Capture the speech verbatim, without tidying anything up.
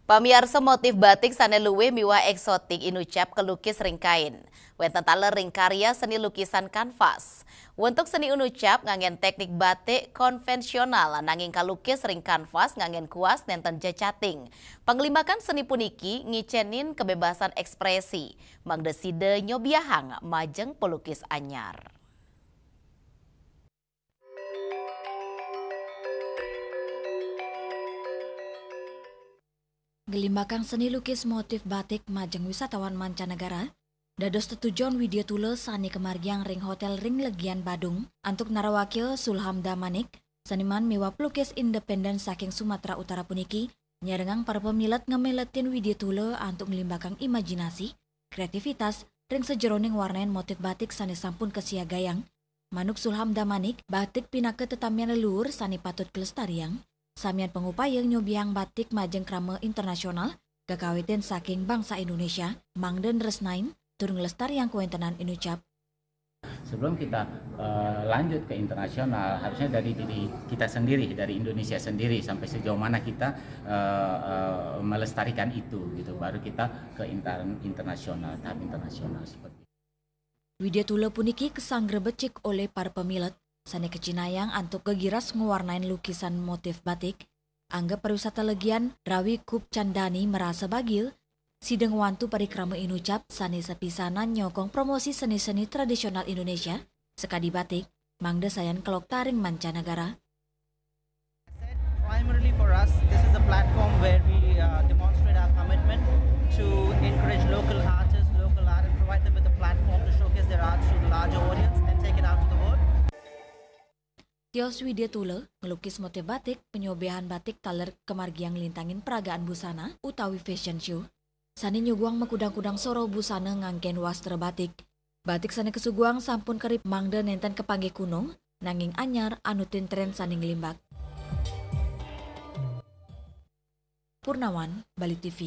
Pamiarsa, motif batik sane luwih miwah eksotik inucap kelukis ring kain. Wenten taler ring karya seni lukisan kanvas. Wentuk seni inucap nganggen teknik batik konvensional nanging kalukis ring kanvas nganggen kuas nenten jecating. Panglimbakan seni puniki ngicenin kebebasan ekspresi, mangda sida nyobiahang majeng pelukis anyar. Ngelimbakang seni lukis motif batik majeng wisatawan mancanegara, dados tetujon Widya Tula sane kamargiang ring Hotel Ring Legian Badung antuk narawakya Sulham Damanik, seniman miwah pelukis independen saking Sumatera Utara puniki, nyarengang para pamilet ngamiletin Widya Tula antuk ngelimbakang imajinasi, kreativitas ring sajeroning warnain motif batik sane sampun kasiagayang. Manuk Sulham Damanik, batik pinaka tetamian leluhur sane patut kalestariang. Samian pangupaya nyobiahang batik majeng krama internasional, kakawitin saking bangsa Indonesia, mangda nresnain tur nglestariang kawentenan inucap. Sebelum kita eh, lanjut ke internasional, harusnya dari diri kita sendiri, dari Indonesia sendiri, sampai sejauh mana kita eh, eh, melestarikan itu, gitu. Baru kita ke inter- internasional, tahap internasional seperti itu. Widya Tula puniki kasanggra becik olih para pamilet sane kacinayang antuk gegiras ngwarnain lukisan motif batik. Angga pariwisata Legian, Rawi Kupchandani, marasa bagia sida ngwantu parikrama inucap sane sapisanan nyokong promosi seni-seni tradisional Indonesia, sakadi batik, mangda sayan kelokta ring mancanegara. Primarily for us, this is a platform where we uh, demonstrate our commitment to encourage local artists, local art, and provide them with a platform to showcase their arts to the larger audience and take it out to the world. Tios Widya Tula nglukis motif batik, panyobiahan batik taler kamargiang nglintangin peragaan busana utawi fashion show sane nyuguhang makudang-kudang soroh busana nganggen wastra batik. Batik sane kasuguhang sampun kerip mangda nenten kapanggih kuno, nanging anyar anutin tren sane nglimbak. Purnawan, Bali T V.